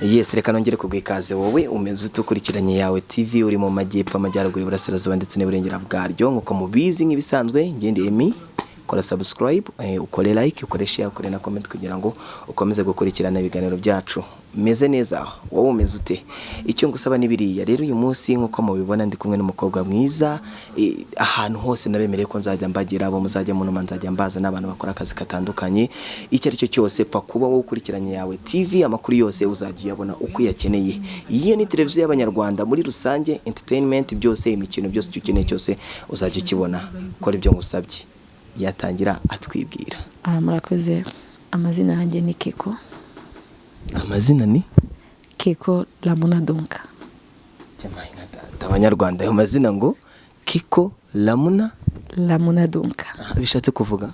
Yes, reka nongere kuguha ikaze wowe umeze utukurikiranye Yawe TV, uri mu majyepfo, amajyaruguru, iburasirazuba ndetse n'iburengera bwaryo. Nk'uko mubizi, nk'ibisanzwe, ngende Emi. Kora subscribe, ukore like, ukore share, ukore na comment kugira ngo ukomeze gukurikirana ibiganiro byacu. Meze neza, wowe umeze ute? Icyo ngusaba ni biriya. Rero uyu munsi, nk'uko mubibona, ndi kumwe n'umukobwa mwiza. Ahantu hose nabemereye ko nzajya mbagira abo muzajya munuma, nzajya mbaza n'abantu bakora akazi katandukanye. Icyo ari cyo cyose, pfa kuba wowe ukurikiranye Yawe TV, amakuru yose uzajya uyabona uko uyakeneye. Iyi ni televiziyo y'Abanyarwanda muri rusange, entertainment byose, imikino byose, icyo ukeneye cyose uzajya ukibona. Kora ibyo ngusabye. Yatangira atwibwira. Ah, murakoze. Amazina yanjye ni Keko. Amazina ni? Keko Lamuna Donka. Abanyarwanda, ayo mazina ngo Kiko Lamuna? Lamuna Donka. Bishatse kuvuga?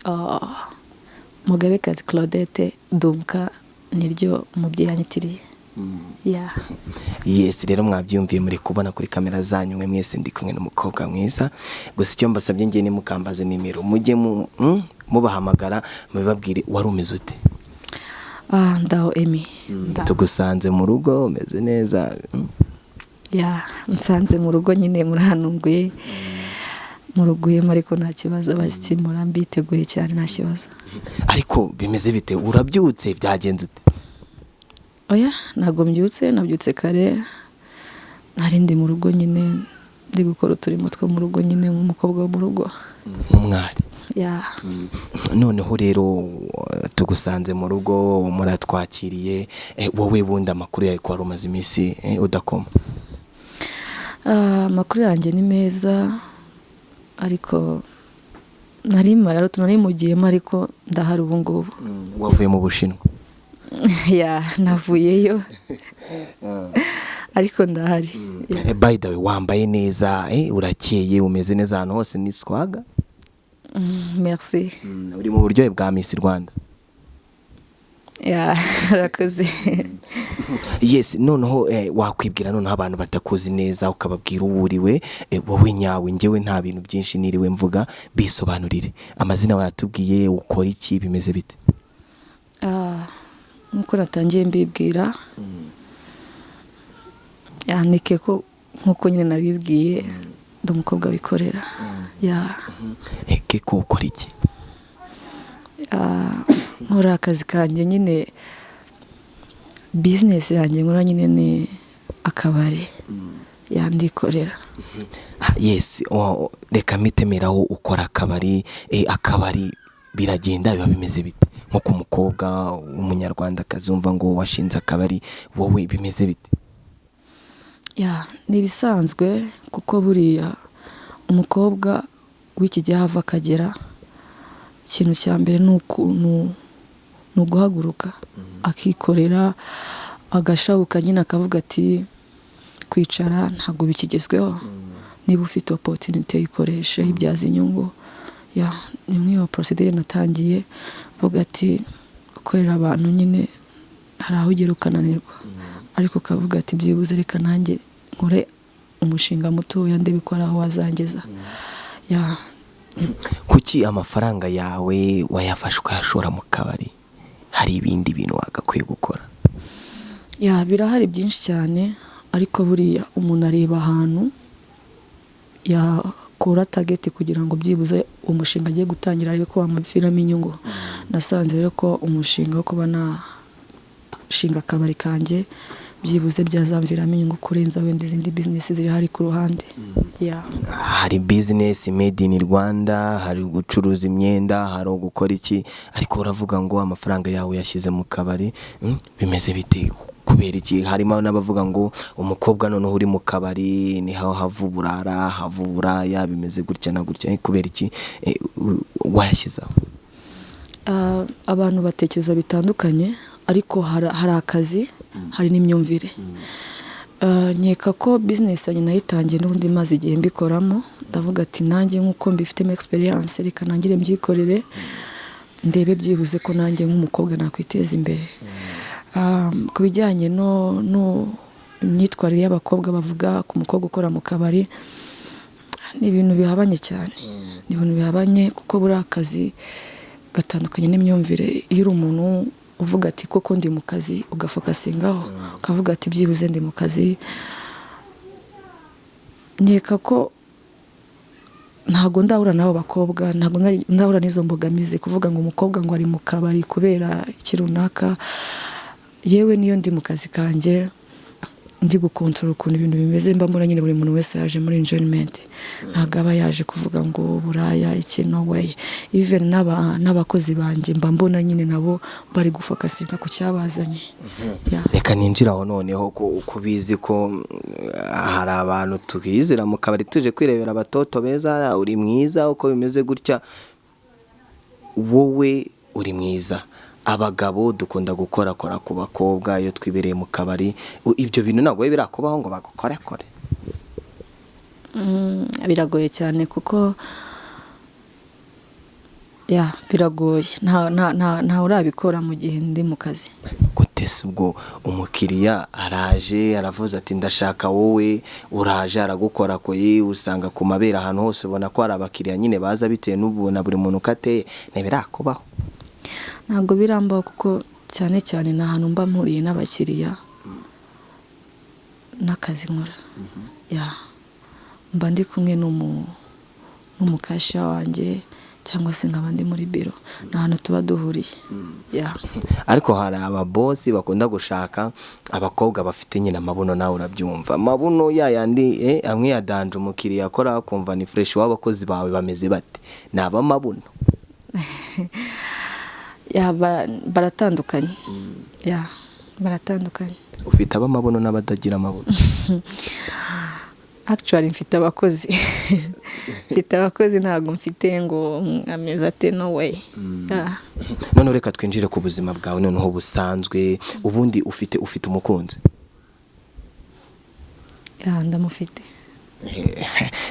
Oh, Mugabekazi Claudette Donka, niryo umubyeyi yanyitiriye. Yeah. Yes, rero mwabyumviye, muri kubona kuri kamera zanyu mwe mwese, ndi kumwe n'umukobwa mwiza. Gusa icyo mbasabye ngiye, nimukambaze nimero, mujye mubahamagara mubibabwire. Wari umeze ute? Ah, ndaho Emi. Tugusanze mu rugo, umeze neza? Yeah, nsanze mu rugo nyine, murahanunguye muruguyemo, ariko nta kibazo, abashyitsi mbiteguye cyane, nta kibazo. Ariko bimeze bite? Urabyutse, byagenze ute? Oya, ntabwo mbyutse, nabyutse kare. Nari ndi mu rugo nyine, ndi gukora uturimo two mu rugo nyine, nk'umukobwa wo mu rugo. Nk'umwari. Yeah. Noneho rero tugusanze mu rugo, muratwakiriye. Wowe bundi amakuru yawe, ko wari umaze iminsi udakoma? Ah, amakuru yanjye ni meza, ariko nari mara nari mugiyemo, ariko ndahari ubu ngubu. Wavuye mu Bushinwa? Yeah, navuyeyo, ariko ndahari. Yeah. By the way, wambaye neza, urakeye, umeze neza, ahantu hose ni swagga. Merci. Uri mu buryohe bwa Miss Rwanda. Yeah, urakoze. Yes, noneho wakwibwira noneho abantu batakuzi neza, ukababwira uwo uriwe, wowe nyawe. Njyewe nta bintu byinshi niriwe mvuga, bisobanurire. Amazina wayatubwiye, ukora iki, bimeze bite? Ah, nk'uko natangiye mbibwira, yanike ko nk'uko nyine nabibwiye, ndi umukobwa wikorera. Yeah. Keko, ukora iki? Ah, nkora akazi kanjye nyine, bizinesi yanjye nkora nyine ni akabari, yandikorera. Ah, yes, oh, reka mitemeraho ukora akabari. Akabari biragenda, biba bimeze bite? Nko ku mukobwa w'Umunyarwandakazi wumva ngo washinze akabari, wowe bimeze bite? Yeah, ni ibisanzwe, kuko buriya umukobwa w'iki gihe ava akagera, ikintu cya mbere ni uguhaguruka akikorera, agashabuka nyine, akavuga ati kwicara ntabwo bikigezweho, niba ufite opportunity yikoreshe, ibyaza inyungu. Yeah, ni nk'iyo procédure natangiye mvuga ati gukorera abantu nyine hari aho ugera ukananirwa, ariko ukavuga ati byibuze reka nanjye nkore umushinga mutoya, ndebe ko hari aho wazangeza. Yeah. Kuki amafaranga yawe wayafashe ukayashora mu kabari? Hari ibindi bintu wagakwiye gukora? Yeah, birahari byinshi cyane, ariko buriya umuntu areba ahantu yakura target kugira ngo byibuze umushinga agiye gutangira arebe ko wamuviramo inyungu. Nasanze rero ko umushinga wo kuba nashinga akabari kanjye byibuze byazamviramo inyungu kurenza wenda izindi bizinesi ziri hari ku ruhande. Yeah. Hari bizinesi made in Rwanda, hari gucuruza imyenda, hari ugukora iki, ariko uravuga ngo amafaranga yawe yashyize mu kabari. Bimeze bite? Kubera iki? Harimo n'abavuga ngo umukobwa noneho uri mu kabari niho hava uburara, hava uburaya, bimeze gutya na gutya. Kubera iki wayashyize aho? Ah, abantu batekereza bitandukanye, ariko hari akazi, hari n'imyumvire. Ah, nkeka ko bizinesi yanjye nayitangiye n'ubundi maze igihe mbikoramo, ndavuga ati nanjye nk'uko mbifitemo experience, reka nangire mbyikorere, ndebe byibuze ko nanjye nk'umukobwa nakwiteza imbere. Ah, ku bijyanye no imyitwarire y'abakobwa bavuga ku mukobwa ukora mu kabari, ni ibintu bihabanye cyane, ni ibintu bihabanye, kuko buriya akazi gatandukanye n'imyumvire. Iyo uri umuntu uvuga ati koko ndi mu kazi, ugafocusingaho ukavuga ati byibuze ndi mu kazi. Nkeka ko ntabwo ndahura n'abo bakobwa, ntabwo ndahura n'izo mbogamizi, kuvuga ngo umukobwa ngo ari mu kabari kubera iki runaka. Yewe, niyo ndi mu kazi kanjye, ndi gukontorora ukuntu ibintu bimeze, mba mbona nyine buri muntu wese yaje muri enjoyment, ntabwo aba yaje kuvuga ngo buraya iki, no way. Even n'abakozi banjye mba mbona nyine nabo bari gufocusinga ku cyabazanye. Yeah. Reka ninjire aho noneho, ko ubizi ko hari abantu twizira mu kabari tuje kwirebera abatoto beza. Uri mwiza, uko bimeze gutya, wowe uri mwiza. Abagabo dukunda gukorakora ku bakobwa iyo twibereye mu kabari. Ibyo bintu ntabwo biba birakubaho ngo bagukorakore? Biragoye cyane kuko ya biragoye, nta urabikora mu gihe ndi mu kazi. Gute se? Ubwo umukiriya araje, aravuze ati ndashaka wowe, uraje, aragukorakoye, usanga ku mabere ahantu hose, ubona ko hari abakiriya nyine baza bitewe n'ubuntu buri muntu uko ateye. Ntibirakubaho? Ntabwo birambaho, kuko cyane cyane ni ahantu mba mpuriye n'abakiriya n'akazi nkora. Ya, mba ndi kumwe n'umukashiya wanjye cyangwa se nkaba ndi muri biro, ni ahantu tuba duhuriye, ya. Ariko hari ababosi bakunda gushaka abakobwa bafite nyine amabuno, nawe urabyumva, amabuno ya yandi amwe ya danger, umukiriya akora akumva ni fresh. W'abakozi bawe bameze bate? Ni ab'amabuno? Ya, baratandukanye, ya, baratandukanye. Ufite ab'amabuno n'abadagira amabuno? Actually mfite abakozi, ntabwo mfite ngo ameze ate, no way. Yeah. Noneho reka twinjire ku buzima bwawe noneho busanzwe. Ubundi ufite umukunzi? Yeah, ndamufite.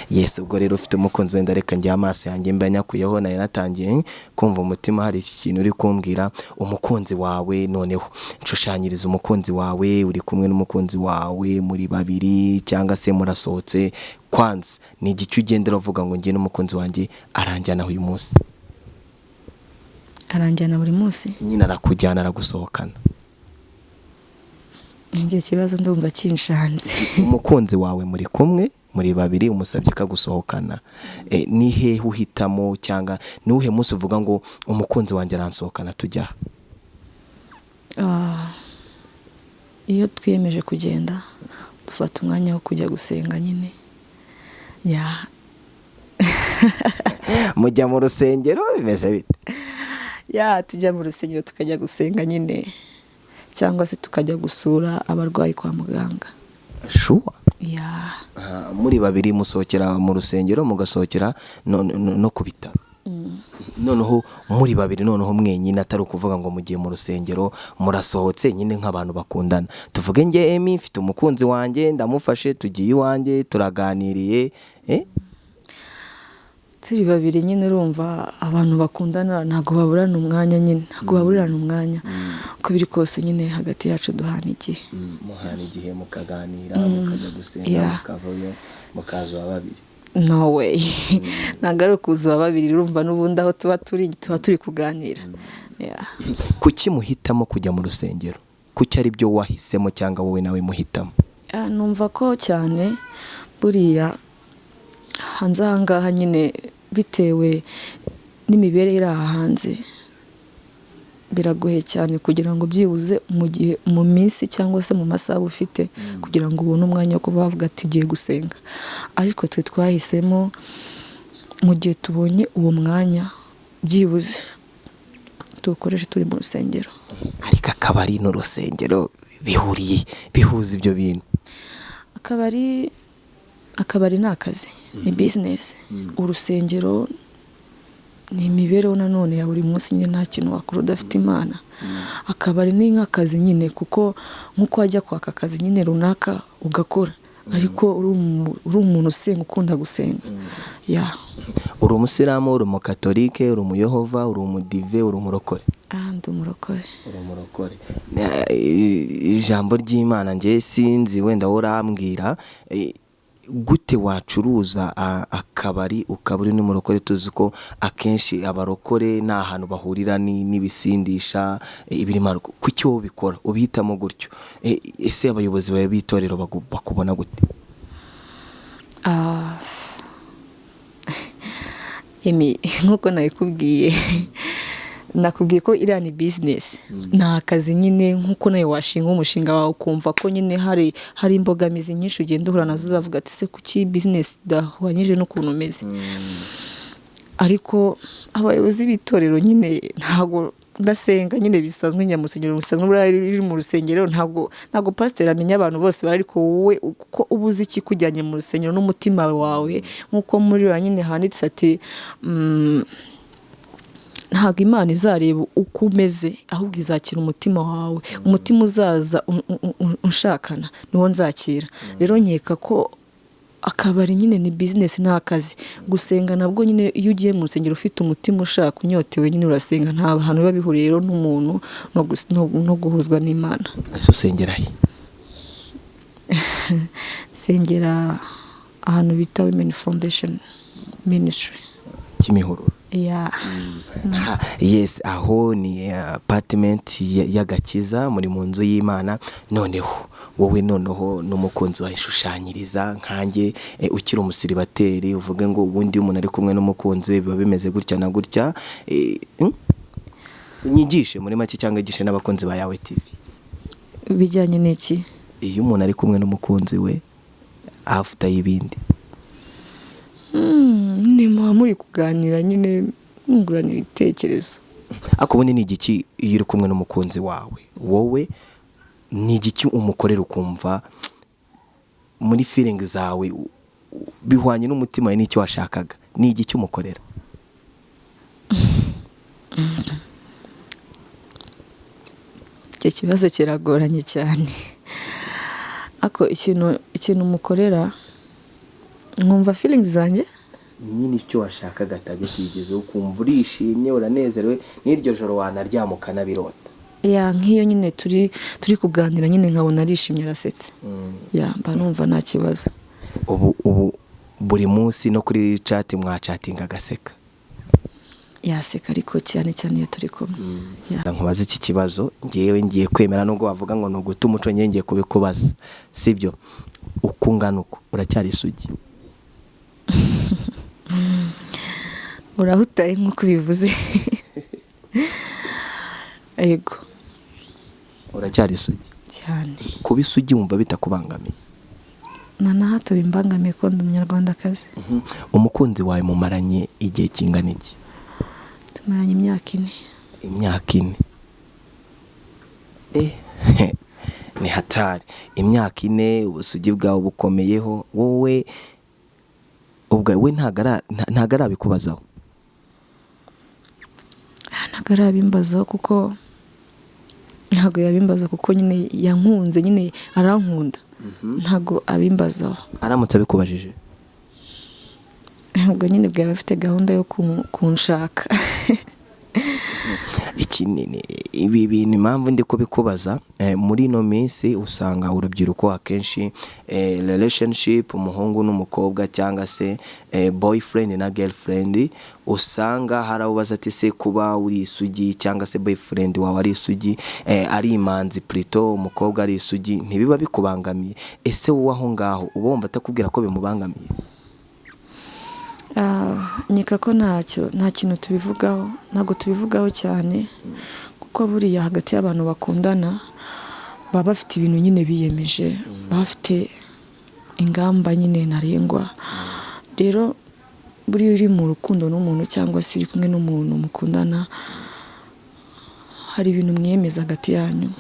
Yes, ubwo rero ufite umukunzi, wenda reka njye amaso yanjye mba nyakuyeho, nari natangiye kumva umutima hari iki kintu uri kumbwira. Umukunzi wawe noneho, nshushanyiriza umukunzi wawe. Uri kumwe n'umukunzi wawe muri babiri cyangwa se murasohotse, kwanza ni igice ugendera uvuga ngo njye n'umukunzi wanjye aranjyana uyu munsi? Aranjyana buri munsi. Nyine arakujyana, aragusohokana. Igihe kibazo ndumva kinshanze. Umukunzi wawe muri kumwe muri babiri, umusabye kagusohokana, ni hehe uhitamo cyangwa ni uwuhe munsi uvuga ngo umukunzi wanjye aransohokana, tujya aha? Ah, iyo twiyemeje kugenda dufata umwanya wo kujya gusenga nyine, ya. Mujya mu rusengero, bimeze bite? Ya, tujya mu rusengero tukajya gusenga nyine, cyangwa se tukajya gusura abarwayi kwa muganga. Sure? Ya. Ah, muri babiri musohokera mu rusengero, mugasohokera no ku bitaro. Noneho muri babiri, noneho mwenyine, atari ukuvuga ngo mugiye mu rusengero, murasohotse nyine nk'abantu bakundana. Tuvuge nge Emi mfite umukunzi wanjye, ndamufashe, tugiye iwanjye, turaganiriye, eh? Turi babiri nyine, urumva abantu bakundana ntabwo baburana umwanya nyine, ntabwo baburirana umwanya. Uko biri kose nyine hagati yacu duhana igihe. Muhana igihe, mukaganira, mukajya gusenga, mukavayo, mukaza uwa babiri? No way, ntabwo ari ukuza uwa babiri. Urumva n'ubundi aho tuba turi tuba turi kuganira. Yeah. Kuki muhitamo kujya mu rusengero? Kuki ari byo wahisemo cyangwa wowe nawe muhitamo? Ah, numva ko cyane buriya hanze aha ngaha nyine, bitewe n'imibereho iri aha hanze, biragoye cyane kugira ngo byibuze mu gihe, mu minsi cyangwa se mu masaha uba ufite, kugira ngo ubone umwanya wo kuba wavuga ati ugiye gusenga. Ariko twe twahisemo mu gihe tubonye uwo mwanya byibuze tuwukoreshe turi mu rusengero. Ariko akabari n'urusengero bihuriye, bihuza ibyo bintu? Akabari ni akazi, ni business. Urusengero ni imibereho nanone ya buri munsi nyine, nta kintu wakora udafite Imana. Akabari ni nk'akazi nyine, kuko nk'uko wajya kwaka akazi nyine runaka ugakora, ariko uri umuntu usenga, ukunda gusenga, ya. Uri umusilamu, uri umukatolike, uri umuyehova, uri umudive, uri umurokore? Ah, ndi umurokore. Uri umurokore. Ijambo ry'Imana ngewe sinzi, wenda wowe urambwira. Gute wacuruza akabari ukaba uri n'umurokore? Tuzi ko akenshi abarokore nta hantu bahurira n'ibisindisha, ibirimo alcohol. Kuki wowe ubikora, ubihitamo gutyo? Ese abayobozi bawe b'itorero bakubona gute? Ah, Emi, nk'uko nabikubwiye, nakubwiye ko iriya ni bizinesi, ni akazi nyine. Nk'uko nawe washinga umushinga wawe, ukumva ko nyine hari imbogamizi nyinshi ugenda uhura nazo, uzavuga ati: "Se kuki bizinesi idahwanyije n'ukuntu umeze?" Ariko abayobozi b'itorero nyine, ntabwo ndasenga nyine bisanzwe, njya mu rusengero bisanzwe. Buriya uri mu rusengero ntabwo pasiteri amenya abantu bose bari, ariko wowe kuko uba uzi ikikujyanye mu rusengero n'umutima wawe, nk'uko muri ba nyine handitse ati ntabwo Imana izareba uko umeze, ahubwo izakira umutima wawe. Umutima uzaza unshakana niwo nzakira. Rero nkeka ko akabari nyine ni bizinesi, ni akazi. Gusenga nabwo nyine, iyo ugiye mu rusengero ufite umutima ushaka, unyotewe, nyine urasenga. Nta hantu biba bihuriye rero n'umuntu no guhuzwa n'Imana. Ese usengera he? Nsengera ahantu bita Women Foundation Ministry. Kimihurura? Yeah. Aha, yes, aho ni apartment y'agakiza, muri mu nzu y'Imana. Noneho wowe, noneho n'umukunzi wayishushanyiriza nkanjye, ukiri umusiribateri, uvuge ngo ubundi iyo umuntu ari kumwe n'umukunzi we biba bimeze gutya na gutya. Unyigishe muri make, cyangwa igishe n'abakunzi ba Yawe TV. Bijyanye n'iki? Iyo umuntu ari kumwe n'umukunzi we after y'ibindi. Nyine muba muri kuganira nyine, mwungurana ibitekerezo. Ariko ubundi ni igiki, iyo uri kumwe n'umukunzi wawe, wowe ni igiki umukorera ukumva muri feeling zawe bihwanye n'umutima wawe n'icyo washakaga? Ni igiki umukorera? Icyo kibazo kiragoranye cyane, ariko ikintu umukorera nkumva feelings zanjye Nyine icyo washakaga, target uyigezeho, ukumva urishimye, uranezerewe, n'iryo joro wanaryama ukanabirota. Yeah, nk'iyo nyine turi kuganira nyine, nkabona arishimye, arasetse, yeah, mba numva nta kibazo. Ubu buri munsi no kuri chat mwachatinga agaseka? Yaseka, ariko cyane cyane iyo turi kumwe. Yeah. Nkubaza iki kibazo, ngewe ngiye kwemera nubwo wavuga ngo ni uguta umuco, ngewe ngiye kubikubaza, sibyo? Uko ungana uko, uracyari isugi? Urahutaye nk'uko ubivuze, yego. Uracyari isugi? Cyane. Kuba isugi wumva bitakubangamiye? Nta na hato bimbangamiye, ko ndi Umunyarwandakazi. Umukunzi wawe mumaranye igihe kingana iki? Tumaranye imyaka 4. Imyaka 4, ni hatari. Imyaka 4, ubusugi bwawe bukomeyeho. Wowe ubwo we ntago arabikubazaho? Ntabwo arabimbazaho, kuko ntabwo yabimbaza, kuko nyine yankunze, nyine arankunda, ntabwo abimbazaho. Aramutse abikubajije? Ubwo nyine bwaba afite gahunda yo kunshaka. Iki ibi bintu, impamvu ndi kubikubaza, muri ino minsi usanga urubyiruko akenshi, relationship umuhungu n'umukobwa cyangwa se boyfriend na girlfriend, usanga hari abo baza ati: "Se kuba uri isugi cyangwa se boyfriend wawe ari isugi, ari imanzi plutôt, umukobwa ari isugi, ntibiba bikubangamiye?" Ese wowe aho ngaho uba wumva atakubwira ko bimubangamiye? Ah, nkeka ko ntacyo, nta kintu tubivugaho, ntabwo tubivugaho cyane, kuko buriya hagati y'abantu bakundana baba bafite ibintu nyine biyemeje, baba bafite ingamba nyine ntarengwa. Rero buriya uri mu rukundo n'umuntu cyangwa se uri kumwe n'umuntu mukundana, hari ibintu mwiyemeza hagati yanyu,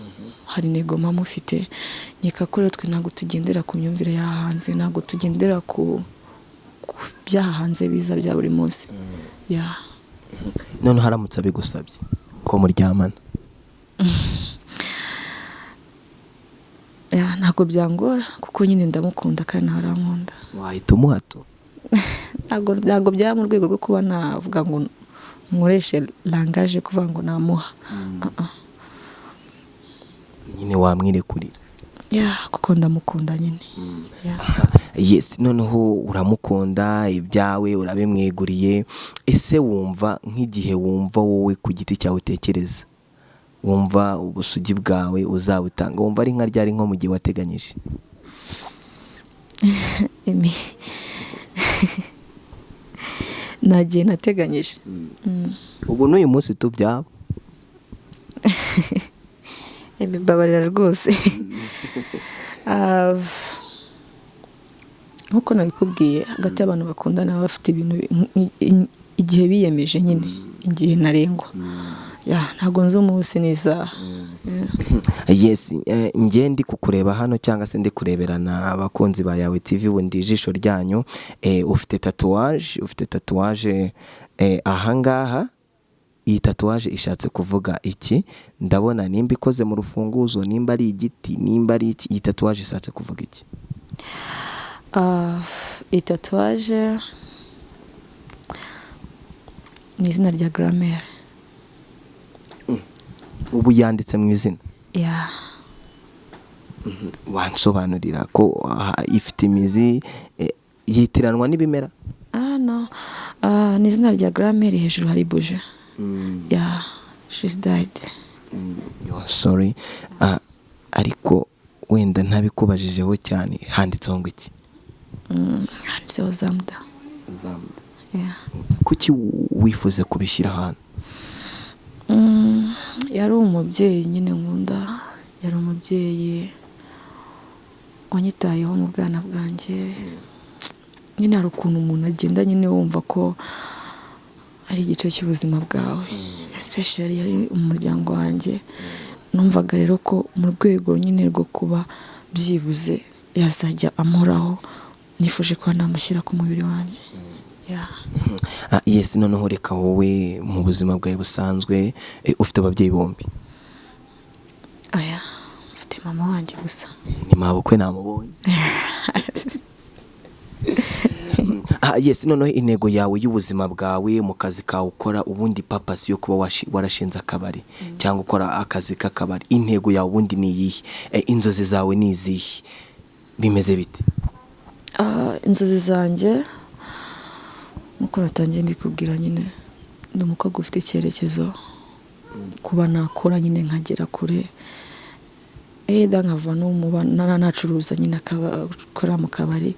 hari intego muba mufite. Nkeka ko rero twe ntabwo tugendera ku myumvire y'aha hanze, ntabwo tugendera ku by'aha hanze biza bya buri munsi, yeah. Noneho haramutse abigusabye ko muryamana? Yeah, ntabwo byangora, kuko nyine ndamukunda kandi nawe arankunda. Wahita umuhato? Ntabwo byaba mu rwego rwo kuba navuga ngo nkoreshe langage kuvuga ngo namuha. Ah, ah. Nyine wamwirekurira? Yeah, kuko ndamukunda nyine. Yeah. Yes, noneho uramukunda, ibyawe urabimweguriye. Ese wumva nk'igihe wumva wowe ku giti cyawe utekereza wumva ubusugi bwawe uzabutanga, wumva ari nka ryari, nko mu gihe wateganyije? Emi, nta gihe nateganyije. Ubu n'uyu munsi tubyaba? Emi, mbabarira rwose. Ah, nk'uko nabikubwiye, hagati y'abantu bakundana baba bafite ibintu igihe biyemeje nyine, igihe ntarengwa. Yeah, ntabwo nzi umunsi n'isaha. Yeah. Yes, njye ndi kukureba hano cyangwa se ndi kureberana abakunzi ba Yawe TV, bundi ijisho ryanyu, ufite tatouage ahangaha. Iyi tatouage ishatse kuvuga iki? Ndabona nimba ikoze mu rufunguzo, nimba ari igiti, nimba ari iki, iyi tatouage ishatse kuvuga iki? Ah, iyi tatouage ni izina rya grand-mère. Ubu yanditse mu izina? Yeah. Wansobanurira ko aha, ifite imizi, yitiranwa n'ibimera? Ah, no. Ah, ni izina rya grand-mère, hejuru hari buje. Yeah, she's died. Yo, sorry. Ah, ariko wenda ntabikubajijeho cyane, handitseho ngo iki? Handitseho Zamda. Yeah. Kuki wifuze kubishyira ahantu? Yari umubyeyi nyine nkunda, yari umubyeyi wanyitayeho mu bwana bwanjye nyine. Hari ukuntu umuntu agenda nyine wumva ko ari igice cy'ubuzima bwawe, especially yari umuryango wanjye. Numvaga rero ko mu rwego nyine rwo kuba byibuze yazajya amuhoraho, nifuje kuba namushyira ku mubiri wanjye. Yeah. Ah, yes, noneho reka wowe mu buzima bwawe busanzwe, ufite ababyeyi bombi? Aya, mfite mama wanjye gusa. Ni mabukwe namubonye. Ah, yes, noneho intego yawe y'ubuzima bwawe mu kazi kawe ukora, ubundi purpose yo kuba warashinze akabari cyangwa ukora akazi k'akabari, intego yawe ubundi ni iyihe? Inzozi zawe ni izihe? Bimeze bite? Ah, inzozi zanjye, nk'uko natangiye mbikubwira nyine, ndi umukobwa ufite icyerekezo, kuba nakora nyine nkagera kure, eda nkava no mu nacuruza nyine, akora mu kabari,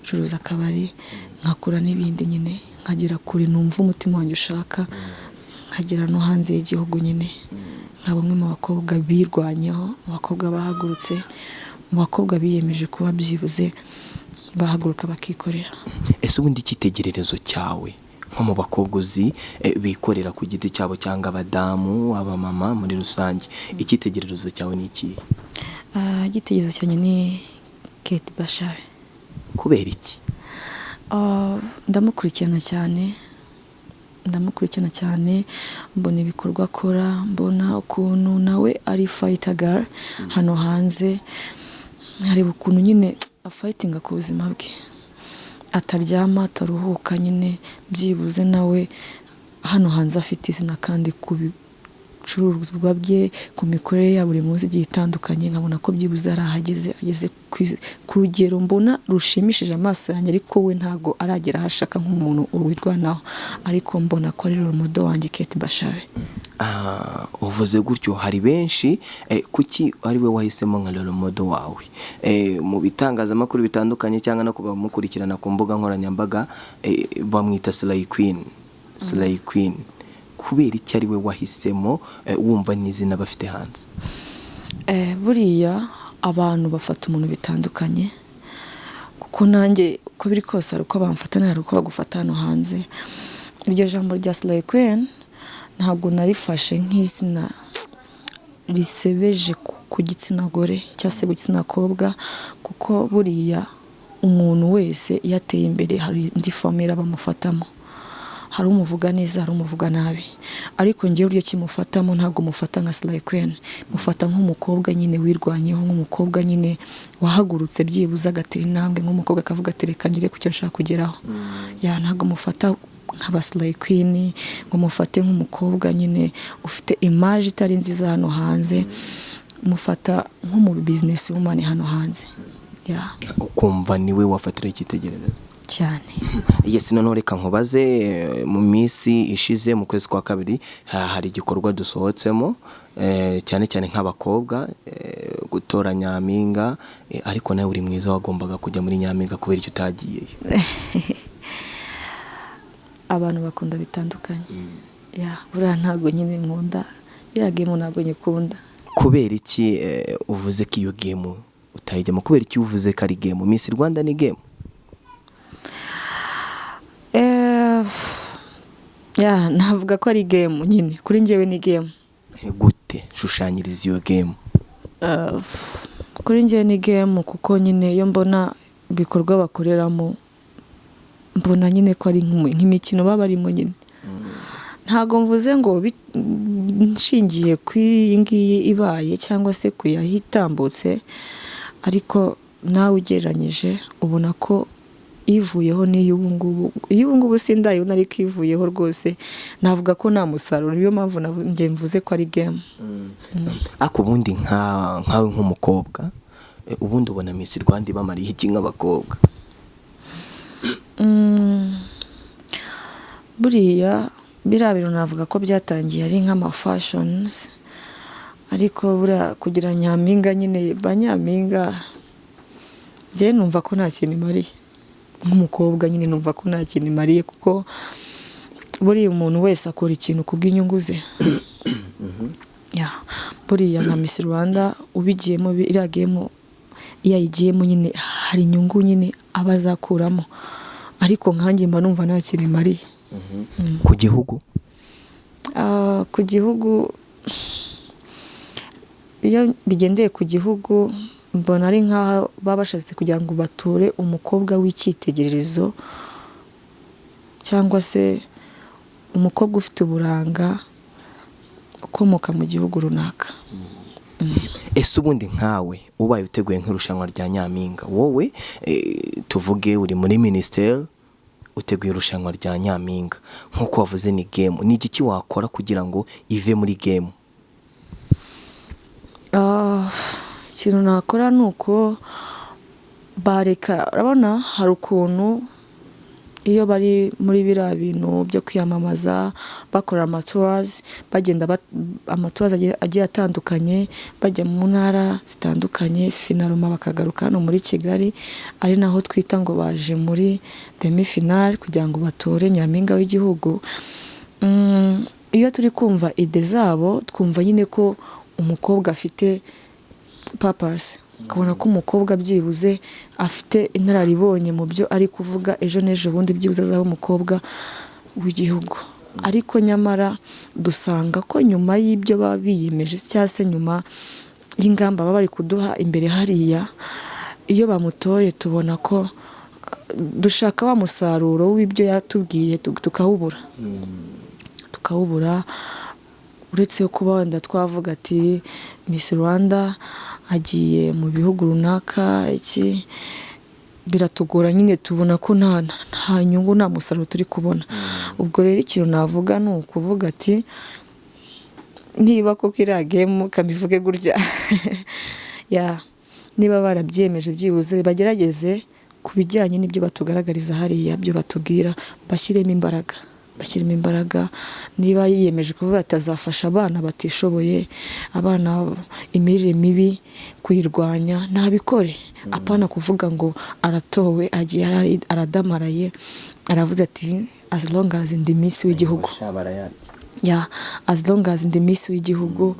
ncuruza akabari, nkakora n'ibindi nyine, nkagera kure numva umutima wanjye ushaka, nkagera no hanze y'igihugu nyine, nka bamwe mu bakobwa birwanyeho, mu bakobwa bahagurutse, mu bakobwa biyemeje kuba byibuze bahaguruka bakikorera. Ese ubundi icyitegererezo cyawe nko mu bakobwa uzi, bikorera ku giti cyabo, cyangwa abadamu, abamama muri rusange, icyitegererezo cyawe ni ikihe? Ah, igitekerezo cyanjye ni Kate Bashabe. Kubera iki? Ah, ndamukurikirana cyane, ndamukurikirana cyane, mbona ibikorwa akora, mbona ukuntu nawe ari fighter girl hano hanze, nkareba ukuntu nyine afightinga ku buzima bwe, ataryama, ataruhuka nyine, byibuze nawe hano hanze afite izina kandi ku bicuruzwa bye, ku mikorere ya buri munsi igiye itandukanye, nkabona ko byibuze hari ahageze, ageze ku rugero mbona rushimishije amaso yanjye, ariko we ntago aragera aho ashaka nk'umuntu wirwanaho, ariko mbona ko ari role model wanjye, Kate Bashabe. Ah, uvuze gutyo hari benshi, kuki ari we wahisemo nka role model wawe? Mu bitangazamakuru bitandukanye cyangwa no kubamukurikirana ku mbuga nkoranyambaga, bamwita Slay Queen, Slay Queen. Kubera iki ari we wahisemo, wumva n'izina bafite hanze? Buriya abantu bafata umuntu bitandukanye, kuko nanjye uko biri kose hari uko bamfata, hari uko bagufata hano hanze. Iryo jambo rya Slay Queen ntabwo narifashe nk'izina risebeje ku gitsina gore cyangwa se ku gitsina kobwa, kuko buriya umuntu wese iyo ateye imbere hari indi famille bamufatamo, hari umuvuga neza, hari umuvuga nabi, ariko njyewe uburyo kimufatamo ntabwo mufata nka Slay Queen, mufata nk'umukobwa nyine wirwanyeho, nk'umukobwa nyine wahagurutse byibuze agatera intambwe, nk'umukobwa akavuga ati reka ngere ku cyo nshaka kugeraho. Yeah, ntabwo mufata nk'aba Slay Queen, ngo mufate nk'umukobwa nyine ufite image itari nziza hano hanze. Mufata nko mu business woman hano hanze, yeah. Ukumva niwe wafatira icyitegererezo? Cyane. Yes, noneho reka nkubaze, mu minsi ishize, mu kwezi kwa kabiri, hari igikorwa dusohotsemo, cyane cyane nk'abakobwa, gutora nyampinga, ariko nawe uri mwiza, wagombaga kujya muri nyampinga. Kubera icyo utagiyeyo? Abantu bakunda bitandukanye, yeah. Buriya ntabwo nyine nkunda iriya game, ntabwo nyikunda. Kubera iki uvuze ko iyo game utayijyamo? Kubera iki uvuze ko ari game? Miss Rwanda ni game? Yeah, navuga ko ari game nyine, kuri njyewe ni game. Gute? Shushanyiriza iyo game. Kuri njyewe ni game kuko nyine iyo mbona ibikorwa bakoreramo, mbona nyine ko ari nk'imikino baba barimo nyine. Ntabwo mvuze ngo nshingiye ku iyi ngiyi ibaye cyangwa se ku yahitambutse, ariko nawe ugereranyije ubona ko ivuyeho n'iy'ubu ngubu, iy'ubu ngubu sindayibona, ariko ivuyeho rwose navuga ko nta musaruro. Niyo mpamvu njye mvuze ko ari game. Ariko ubundi nkawe nk'umukobwa, ubundi ubona Miss Rwanda ibamariye iki nk'abakobwa? Buriya biriya bintu navuga ko byatangiye ari nk'amafashions, ariko buriya kugira nyampinga nyine, ba nyampinga, njyewe numva ko nta kintu imariye nk'umukobwa nyine. Numva ko nta kintu imariye kuko buriya umuntu wese akora ikintu ku bw'inyungu ze. Yeah. Buriya nka Miss Rwanda ubigiyemo, iriya game iyo ayigiyemo nyine hari inyungu nyine aba azakuramo, ariko nkanjye mba numva nta kintu imariye. Ku gihugu? Ah, ku gihugu, iyo bigendeye ku gihugu, mbona ari nk'aho baba bashatse kugira ngo batore umukobwa w'icyitegererezo cyangwa se umukobwa ufite uburanga ukomoka mu gihugu runaka. Ese ubundi nkawe ubaye uteguye nk'irushanwa rya nyampinga, wowe, tuvuge uri muri minisiteri, uteguye irushanwa rya nyampinga, nk'uko wavuze ni game, ni igiki wakora kugira ngo ive muri game? Ah, ikintu nakora ni uko bareka. Urabona hari ukuntu iyo bari muri biriya bintu byo kwiyamamaza, bakora amatours, bagenda amatours agiye atandukanye, bajya mu ntara zitandukanye, finalement bakagaruka hano muri Kigali, ari naho twita ngo baje muri demi finale kugira ngo batore nyampinga w'igihugu. Iyo turi kumva idées zabo, twumva nyine ko umukobwa afite purpose, ukabona ko umukobwa byibuze afite inararibonye mu byo ari kuvuga, ejo n'ejo bundi byibuze azaba umukobwa w'igihugu. Ariko nyamara dusanga ko nyuma y'ibyo baba biyemeje cyangwa se nyuma y'ingamba baba bari kuduha imbere hariya, iyo bamutoye tubona ko dushaka wa musaruro w'ibyo yatubwiye tukawubura. Uretse kuba wenda twavuga ati Miss Rwanda agiye mu bihugu runaka, iki biratugora nyine, tubona ko nta nyungu, nta musaruro turi kubona. Ubwo rero ikintu navuga ni ukuvuga ati niba koko iriya game, kamivuge gutya ya, niba barabyemeje, byibuze bagerageze ku bijyanye n'ibyo batugaragariza hariya, byo batubwira, bashyiremo imbaraga, bashyiremo imbaraga. Niba yiyemeje kuvuga ati azafasha abana batishoboye, abana imirire mibi kuyirwanya, ntabikore. Apana kuvuga ngo aratowe, agiye aradamaraye, aravuze ati as long as ndi Miss w'igihugu, ya, as long as ndi Miss w'igihugu,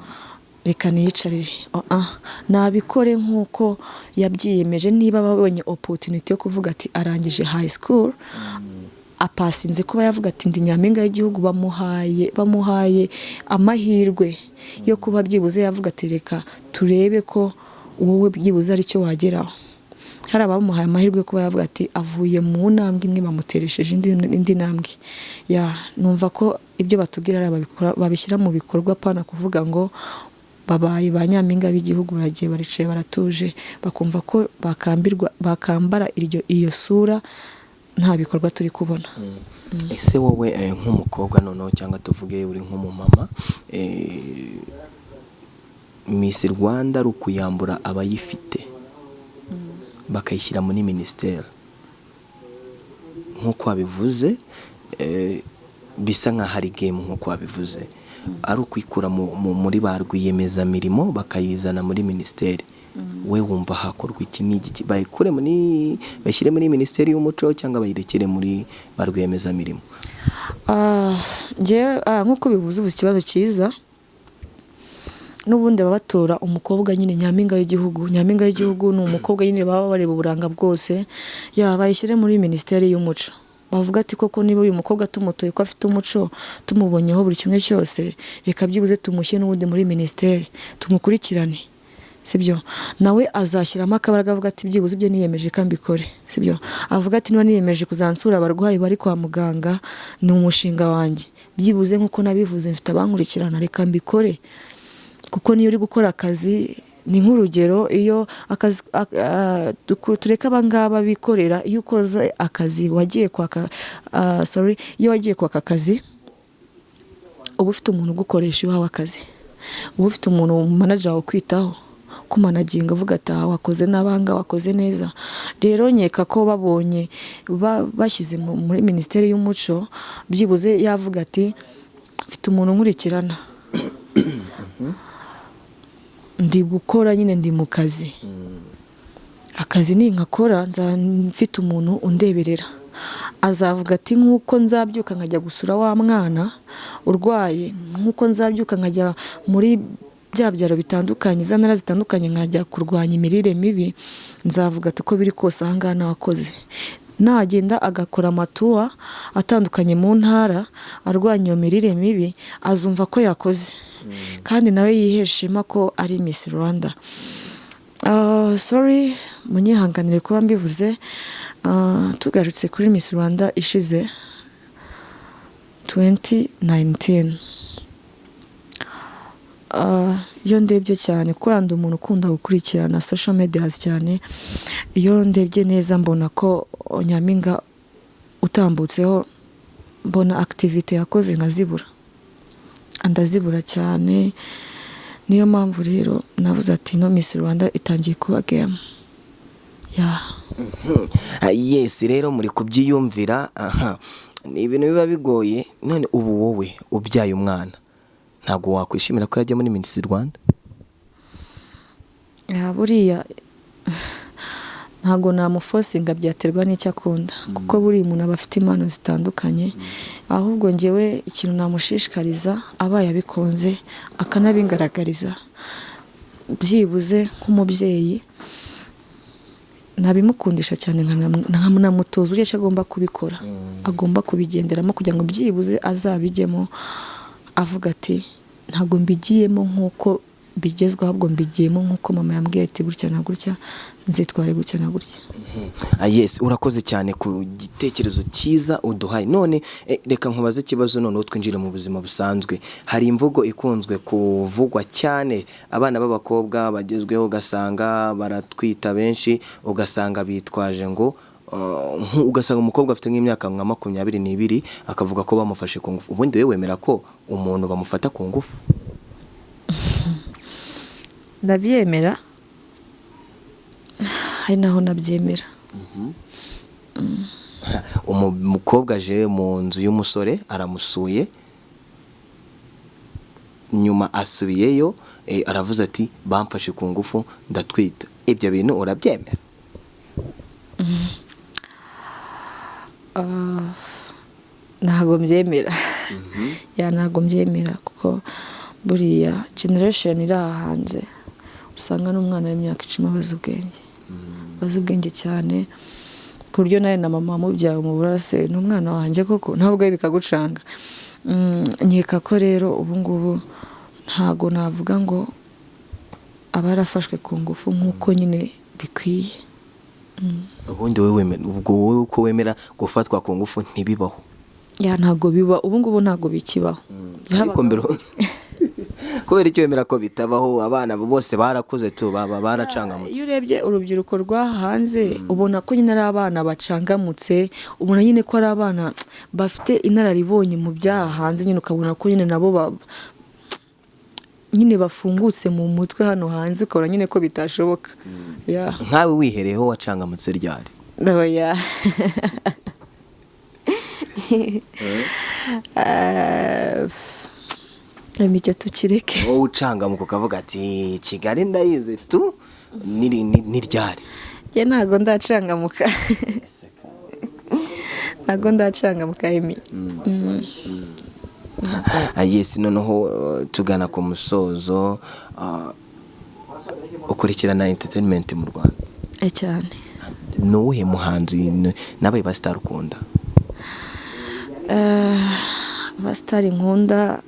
reka niyicarire. Oh, ah. Nabikore nk'uko yabyiyemeje. Niba babonye opportunity yo kuvuga ati arangije high school, apasinze kuba yavuga ati ndi nyampinga y'igihugu, bamuhaye amahirwe yo kuba byibuze yavuga ati reka turebe ko wowe byibuze aricyo wageraho. Hari abamuhaye amahirwe yo kuba yavuga ati avuye mu ntambwe imwe, bamuteresheje indi ntambwe. Ya, numva ko ibyo batubwira ari ababikora, babishyira mu bikorwa, apana kuvuga ngo babaye ba nyampinga b'igihugu, baragiye, baricaye, baratuje, bakumva ko bakambirwa, bakambara iyo sura, nta bikorwa turi kubona. Ese wowe, nk'umukobwa noneho, cyangwa tuvuge uri nk'umumama, Miss Rwanda ari ukuyambura abayifite bakayishyira muri minisiteri, nk'uko wabivuze, bisa nk'aho ari game, nk'uko wabivuze, ari ukwikura muri ba rwiyemezamirimo bakayizana muri minisiteri. We wumva hakorwa iki n'iki? Bayikure muri, bashyire muri Minisiteri y'Umuco, cyangwa bayirekere muri ba rwiyemezamirimo? Njyewe, nk'uko bivuze ubu, ikibazo cyiza. N'ubundi baba batora umukobwa nyine nyampinga w'igihugu. Nyampinga w'igihugu ni umukobwa nyine baba bareba uburanga bwose. Yaba bayishyire muri Minisiteri y'Umuco, bavuga ati: "Koko niba uyu mukobwa tumutoye ko afite umuco, tumubonyeho buri kimwe cyose, reka byibuze tumushyire n'ubundi muri minisiteri, tumukurikirane." Sibyo? Nawe azashyiramo akabaraga, avuga ati: "Byibuze ibyo niyemeje ko mbikore." Sibyo? Avuga ati: "Niba niyemeje kuzansura abarwayi bari kwa muganga, ni umushinga wanjye, byibuze nk'uko nabivuze mfite abankurikirana, reka mbikore." Kuko niyo uri gukora akazi, ni nk'urugero, iyo akazi tureke abangaba bikorera, iyo ukoze akazi wagiye kwaka, sorry, iyo wagiye kwaka akazi uba ufite umuntu ugukoresha. Iyo uhawe akazi uba ufite umuntu manager wawe ukwitaho, kumanaginga, avuga ati: "Aha wakoze n'abanga, wakoze neza." Rero nkeka ko babonye bashyize muri Minisiteri y'Umuco, byibuze yavuga ati: "Mfite umuntu nkurikirana, ndi gukora nyine, ndi mu kazi, akazi ninkakora nzaba mfite umuntu undeberera." Azavuga ati: "Nk'uko nzabyuka nkajya gusura wa mwana urwaye, nk'uko nzabyuka nkajya muri bya byaro bitandukanye, za ntara zitandukanye, nkajya kurwanya imirire mibi, nzavuga ati uko biri kose aha ngaha nakoze." Nagenda agakora amatuwa atandukanye mu ntara arwanya iyo mirire mibi, azumva ko yakoze, kandi nawe yihesha ishema ko ari Miss Rwanda. Sorry, munyihanganire kuba mbivuze. Tugarutse kuri Miss Rwanda ishize 2019, iyo ndebye cyane, kuko ndi umuntu ukunda gukurikirana social medias cyane, iyo ndebye neza mbona ko nyampinga utambutseho, mbona activité yakoze nkazibura, ndazibura cyane. Niyo mpamvu rero navuze ati no Miss Rwanda itangiye kuba game ya. Yes, rero muri kubyiyumvira, aha ni ibintu biba bigoye. None ubu wowe ubyaye umwana, ntabwo wakwishimira ko yajya muri Miss Rwanda? Ya, buriya ntabwo namuforcinga, byaterwa n'icyo akunda, kuko buriya umuntu aba afite impano zitandukanye. Ahubwo ngewe ikintu namushishikariza, abaye abikunze akanabingaragariza, byibuze nk'umubyeyi nabimukundisha cyane, nkanamutoza uburyo ki agomba kubikora, agomba kubigenderamo, kugira ngo byibuze azabijyemo avuga ati: "Ntabwo mbigiyemo nk'uko bigezweho, ahubwo mbigiyemo nk'uko mama yambwiye ati gutya na gutya, nzitware gutya na gutya." Yes, urakoze cyane ku gitekerezo cyiza uduhaye. None reka nkubaze ikibazo, noneho twinjire mu buzima busanzwe. Hari imvugo ikunzwe kuvugwa cyane, abana b'abakobwa bagezweho ugasanga baratwita benshi, ugasanga bitwaje ngo ugasanga umukobwa afite nk'imyaka nka 22 akavuga ko bamufashe ku ngufu. Ubundi wowe wemera ko umuntu bamufata ku ngufu? Ndabyemera, hari naho nabyemera. Umukobwa aje mu nzu y'umusore, aramusuye, nyuma asubiyeyo, aravuze ati: "Bamfashe ku ngufu ndatwita." Ibyo bintu urabyemera? Ntabwo mbyemera. Ya, ntabwo mbyemera, kuko buriya generation iri aha hanze usanga n'umwana w'imyaka 10 abazi ubwenge, bazi ubwenge cyane, ku buryo nawe na mama wamubyaye umubura se ni umwana wanjye koko, ntabwo bikagucanga. Nkeka ko rero ubu ngubu ntago navuga ngo aba yarafashwe ku ngufu nk'uko nyine bikwiye. Ubundi wowe wemera, ubwo wowe uko wemera gufatwa ku ngufu ntibibaho? Ya, ntabwo biba ubu ngubu, ntabwo bikibaho. Ariko mbere, kubera icyo wemera ko bitabaho? Abana bose barakuze tu, baba baracangamutse. Iyo urebye urubyiruko rwa hanze, ubona ko nyine ari abana bacangamutse, ubona nyine ko ari abana bafite inararibonye mu byaha hanze nyine, ukabona ko nyine nabo nyine bafungutse mu mutwe hano hanze, ukabona nyine ko bitashoboka. Yeah. Nkawe wihereyeho, wacangamutse ryari? Oya. Icyo tukireke. Wowe ucangamuka ukavuga ati: "Kigali ndayizi tu", ni ryari? Njye ntabwo ndacangamuka, ntabwo ndacangamuka, Emi. Ah, yes. Noneho tugana ku musozo, ukurikirana entertainment mu Rwanda? Eh, cyane. Ni uwuhe muhanzi n'abaye ba star ukunda? Abasitari nkunda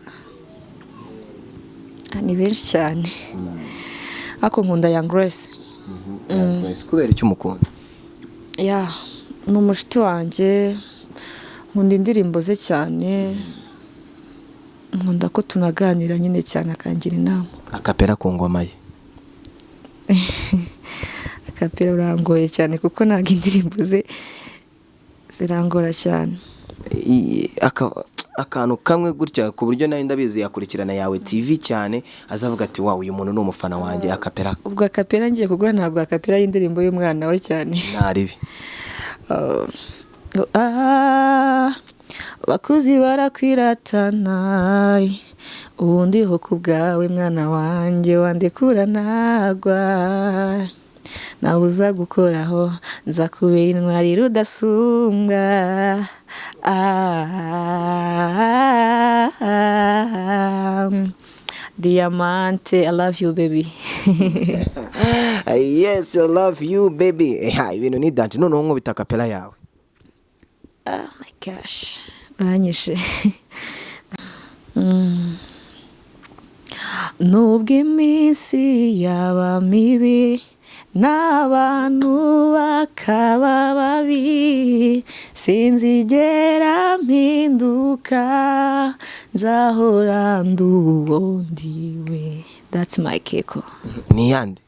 ni benshi cyane, ariko nkunda Young Grace. Kubera icyo umukunda? Yeah, ni umushuti wanjye, nkunda indirimbo ze cyane, nkunda ko tunaganira nyine cyane, akangira inama. Akapera ku ngoma ye. Akapera urangoye cyane, kuko ntabwo indirimbo ze zirangora cyane. Akantu kamwe gutya, ku buryo nawe ndabizi yakurikirana Yawe TV cyane, azavuga ati: "Wow, uyu muntu ni umufana wanjye." Akapera. Ubwo akapera ngiye kuguha, ntabwo akapera y'indirimbo y'umwana we cyane. Ntaribi. Ah, bakuzi barakwiratana, ubu ndiho ku bwawe mwana wanjye, wandekura nagwa, nawe uza gukoraho, nza kubera intwari rudasumbwa. Ah, Diamante, I love you, baby. Yes, I love you, baby. Ibintu ni danger. Noneho nkubita akapera yawe. Oh my gosh, uranyishe. Nubwo iminsi yaba mibi n'abantu bakaba babi, sinzigera mpinduka, nzahora ndi uwo ndiwe. That's my keko. Ni yande?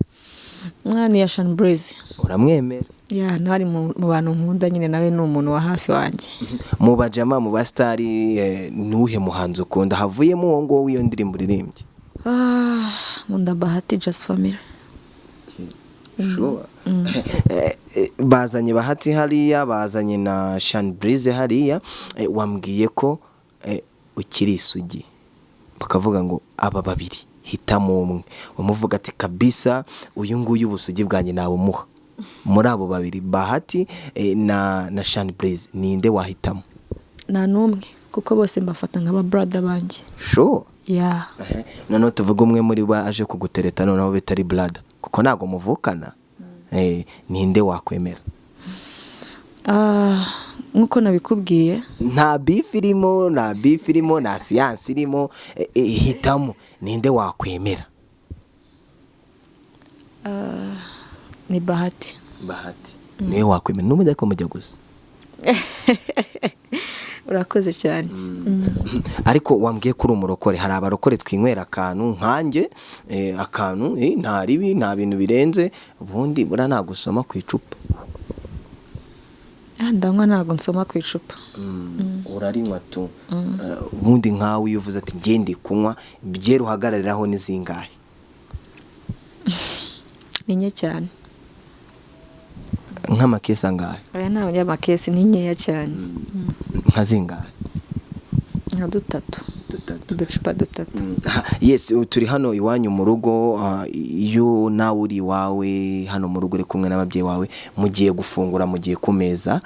Ni ya Sean Breeze. Uramwemera? Yeah, nawe ari mu bantu nkunda nyine, nawe ni umuntu wa hafi wanjye. Mu bajama, mu basitari, nuhe muhanzi ukunda havuyemo uwo nguwo w'iyo ndirimbo uririmbye? Ah, nkunda Bahati, Just Family. Sure. Bazanye Bahati hariya, bazanye na Sean Breeze hariya. Wambwiye ko ukiri isugi, bakavuga ngo aba babiri hitamo umwe, umuvuga ati: "Kabisa uyu nguyu ubusugi bwanjye nabumuha." Muri abo babiri, Bahati na Sean Breeze, ninde wahitamo? Nta n'umwe, kuko bose mbafata nk'aba brother banjye. Sure? Yeah. Noneho tuvuge umwe muri bo aje kugutereta, noneho bitari brother, kuko ntabwo muvukana. Ninde wakwemera? Ah, nk'uko nabikubwiye. Nta beef irimo, nta beef irimo, nta siyansi irimo. Hitamo, ninde wakwemera? Ni Bahati. Bahati niwe wakwemera n'ubundi, ariko mujya gusa. Urakoze cyane. Ariko wambwiye ko uri umurokore. Hari abarokore twinywera akantu nkanjye, akantu, nta ribi, nta bintu birenze. Ubundi buriya nagusoma ku icupa? Ah, ndanywa, ntabwo nsoma ku icupa. Urarinywa tu. Ubundi nkawe iyo uvuze ati: "Ngende kunywa byeri", uhagarariraho ni zingahe? Ni nke cyane. Nk'amakesi angahe? Aya ntabwo y'amakesi, ni nkeya cyane. Nka zingahe? Nka dutatu. Dutatu. Uducupa dutatu. Yes, ubu turi hano iwanyu mu rugo. Iyo nawe uri iwawe hano mu rugo, uri kumwe n'ababyeyi bawe, mugiye gufungura, mugiye ku meza,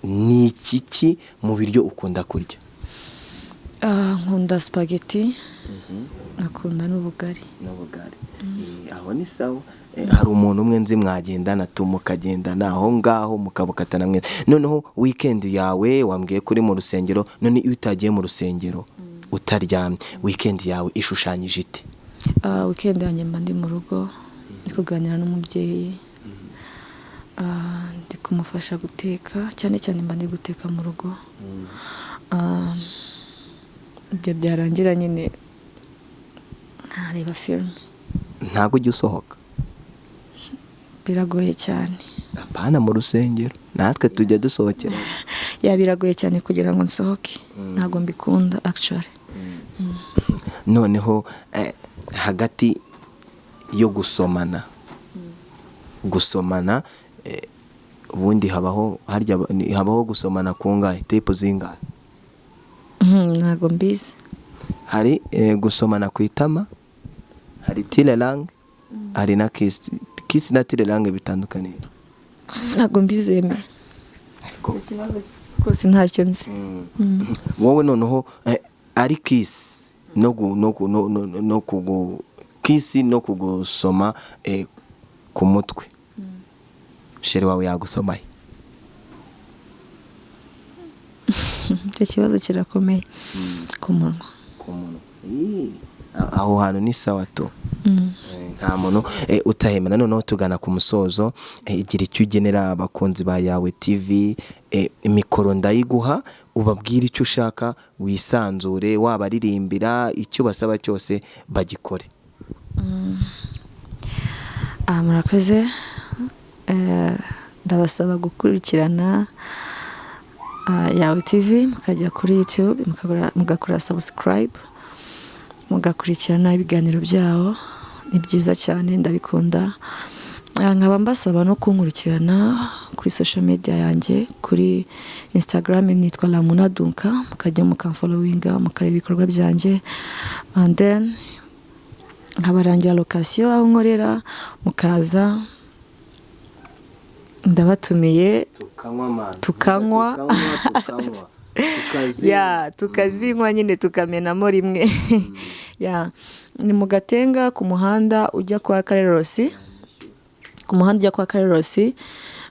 ni iki ki mu biryo ukunda kurya? Ah, nkunda spaghetti, nkakunda n'ubugari. N'ubugari. Aho ni sawa. Hari umuntu umwe nzi mwagendana tu, mukagendana aho ngaho, mukabukatana mwese. Noneho weekend yawe, wambwiye ko uri mu rusengero. None iyo utagiye mu rusengero, utaryamye, weekend yawe ishushanyije ite? Ah, weekend yanjye mba ndi mu rugo, ndi kuganira n'umubyeyi. Ah, ndi kumufasha guteka cyane cyane, mba ndi guteka mu rugo. Ah, ibyo byarangira nyine nkareba filime. Ntabwo ujya usohoka? Biragoye cyane. Apana mu rusengero, natwe tujya dusohokera. Yeah, biragoye cyane kugira ngo nsohoke, ntabwo mbikunda actually. Noneho Hagati yo gusomana, ubundi habaho, harya habaho gusomana kungahe, type zingahe? Ntabwo mbizi. Hari gusomana ku itama, hari tire langue, hari na kiss. Kiss na tire langue bitandukaniye? Ntabwo mbizeme. Ariko ikibazo rwose ntacyo nzi. Wowe noneho, ari kiss no gu, no gu, no, no, no kugu kiss no kugusoma ku mutwe, chéri wawe yagusomaye? Icyo kibazo kirakomeye. Ku munwa. Ku munwa. Ii, aho hantu ni sawa tu. Nta muntu utahemera. Noneho tugana ku musozo, igira icyo ugenera abakunzi ba Yawe TV. Mikoro ndayiguha, ubabwire icyo ushaka, wisanzure, wabaririmbira, icyo basaba cyose bagikore. Ah, murakoze. Ndabasaba gukurikirana Yawe TV, mukajya kuri YouTube, mugakora subscribe, mugakurikirana ibiganiro byabo. Ni byiza cyane, ndabikunda. Nkaba mbasaba no kunkurikirana kuri social media yanjye. Kuri Instagram nitwa Lamuna Dunka, mukajya mukamfollowinga, mukareba ibikorwa byanjye, and then nkabarangira location aho nkorera, mukaza, ndabatumiye. Tukanywa man. Tukanywa. Tukanywa, tukazinywa. Ya, tukazinywa nyine, tukamenamo rimwe. Ya, ni mu Gatenga, ku muhanda ujya kwa Karerosi, ku muhanda ujya kwa Karerosi,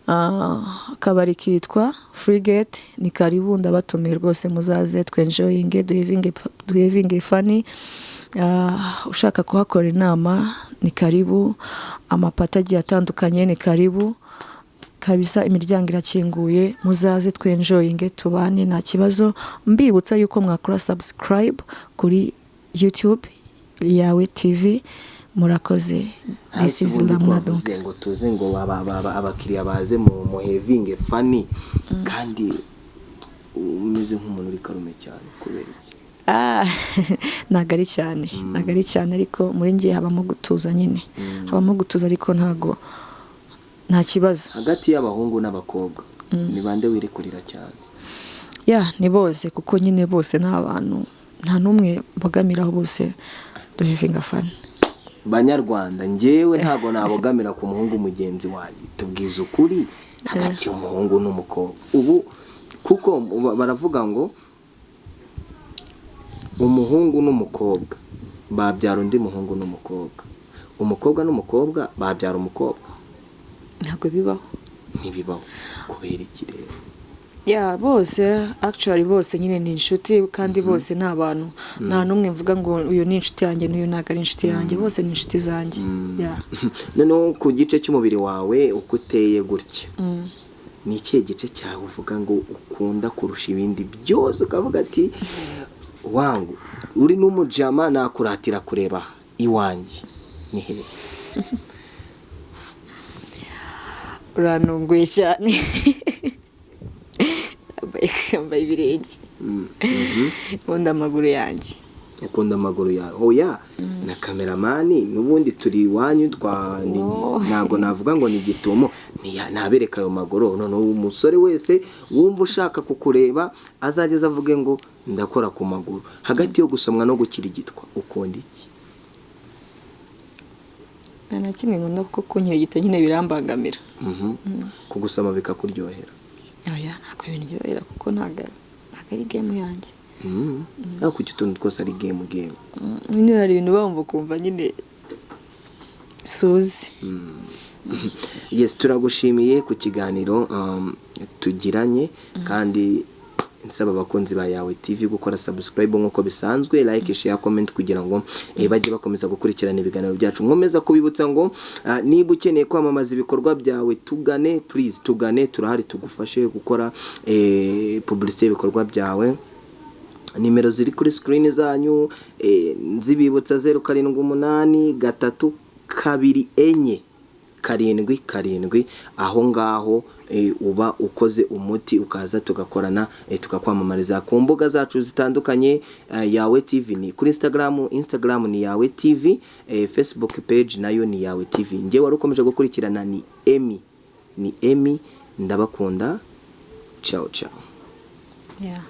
akabari kitwa Frigate. Ni karibu, ndabatumiye rwose, muzaze twenjoyinge, duhevinge fun. Ushaka kuhakora inama ni karibu, amapata agiye atandukanye ni karibu kabisa, imiryango irakinguye, muzaze twenjoyinge, tubane, nta kibazo. Mbibutsa yuko mwakora subscribe kuri YouTube Yawe TV. Murakoze. This is ubundi Lamuna twavuze Dunka. Ngo tuze ngo abakiriya baze mu muhevinge fun, kandi umeze nk'umuntu uri calme cyane, kubera iki? Ah, ntabwo ari cyane, ntabwo ari cyane, ariko muri njye habamo gutuza nyine, habamo gutuza, ariko ntago, nta kibazo. Hagati y'abahungu n'abakobwa, ni bande wirekurira cyane? Ya, ni bose, kuko nyine bose ni abantu, nta n'umwe mbogamiraho, bose duhevinga fun. Banyarwanda, njyewe ntabwo nabogamira ku muhungu mugenzi wanjye. Tubwize ukuri, hagati y'umuhungu n'umukobwa ubu, kuko baravuga ngo umuhungu n'umukobwa babyara undi muhungu n'umukobwa, umukobwa n'umukobwa babyara umukobwa. Ntabwo bibaho. Ntibibaho. Kubera iki rero? Ya, bose, actually bose nyine ni inshuti, kandi bose ni abantu. Nta n'umwe mvuga ngo uyu ni inshuti yanjye n'uyu ntabwo ari inshuti yanjye. Bose ni inshuti zanjye, ya. Noneho ku gice cy'umubiri wawe, uko uteye gutya, ni ikihe gice cyawe uvuga ngo ukunda kurusha ibindi byose, ukavuga ati wangu uri n'umujama nakuratira kureba aha iwanjye ni hehe? Urantunguye cyane. Yambaye ibirenge. Nkunda amaguru yanjye. Ukunda amaguru yawe? Oya, na cameraman n'ubundi turi iwanyu twa Oh. ntabwo navuga ngo ni gitumo, nabereka ayo maguru. Noneho umusore wese wumva ushaka kukureba azageze avuge ngo ndakora ku maguru. Hagati yo gusomwa no gukirigitwa, ukunda iki? Nta na kimwe nkunda, kuko kunkirigita nyine birambangamira. Kugusoma bikakuryohera? Oya, ntabwo biryohera, kuko ntabwo ari game yanjye. Ariko kuki utuntu twose ari game game? Nyine hari ibintu bumva ukumva nyine suzi. Yes, turagushimiye ku kiganiro tugiranye, kandi nsaba abakunzi ba Yawe TV gukora subscribe nk'uko bisanzwe, like, share, comment, kugira ngo bajye bakomeza gukurikirana ibiganiro byacu. Nkomeza kubibutsa ngo niba ukeneye kwamamaza ibikorwa byawe, tugane, please, tugane, turahari tugufashe gukora publicité y'ibikorwa byawe. Nimero ziri kuri screen zanyu, nzibibutsa: 0783 24 7 7. Aho ngaho uba ukoze umuti, ukaza tugakorana, tukakwamamariza ku mbuga zacu zitandukanye. Yawe TV ni kuri Instagram, Instagram ni Yawe TV, Facebook page nayo ni Yawe TV. Njye wari ukomeje gukurikirana ni Emi, ni Emi, ndabakunda. Ciao ciao. Yeah.